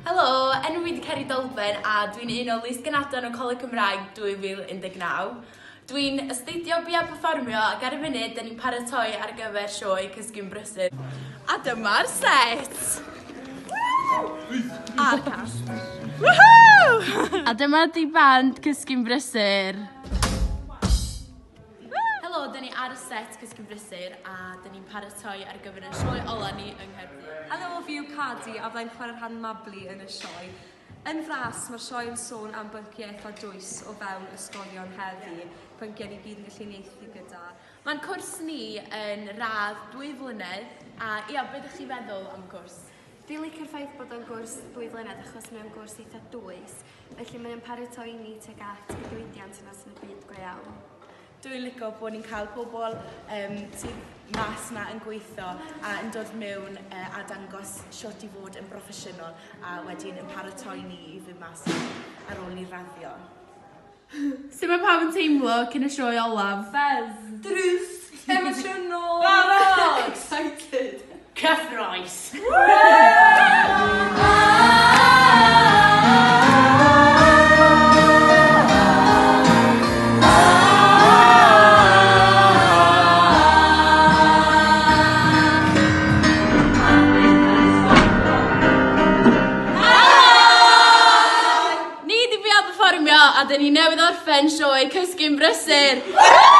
Helo, enw fi 'di Ceri Dolben a dwi'n un o Lys Genadon y Coleg Cymraeg 2019. Dwi'n astudio BA Perfformio ac ar y funud 'da ni'n paratoi ar gyfer sioe Cysgu'n Brysur. A dyma'r set! A'r cast. Woohoo! A dyma 'di band Cysgu'n Brysur. Helo, 'da ni ar y set Cysgu'n Brysur a 'da ni'n paratoi ar gyfer ein sioe ola ni yng Nghaerdydd. Helo, fi yw Cadi a fyddai'n chwarae rhan Mabli yn y sioe. Yn fras, mae'r sioe yn sôn am bynciau eitha dwys o fewn ysgolion heddi, pynciau ni gyd yn gallu uniaethu gyda. Mae'n cwrs ni yn radd 2 flynedd a ia, be ydych chi feddwl am y cwrs? Dwi'n licio'r ffaith bod o'n gwrs 2 flynedd achos mae o'n gwrs eitha dwys, felly mae o'n paratoi ni tuag at y diwydiant yna sy'n y byd go iawn. Dwi'n licio bod ni'n cael pobl sydd mas 'na yn gweithio a yn dod mewn a dangos shwt i fod yn broffesiynol a wedyn yn paratoi ni i fynd mas ar ôl ni raddio. Sut mae pawb yn teimlo cyn y sioe olaf? Buzz! Drws! Emosiynol! Barod! Excited! Cyffrous! Ni 'di BA Perfformio a 'dyn ni newydd orffen sioe Cysgu'n Brysur!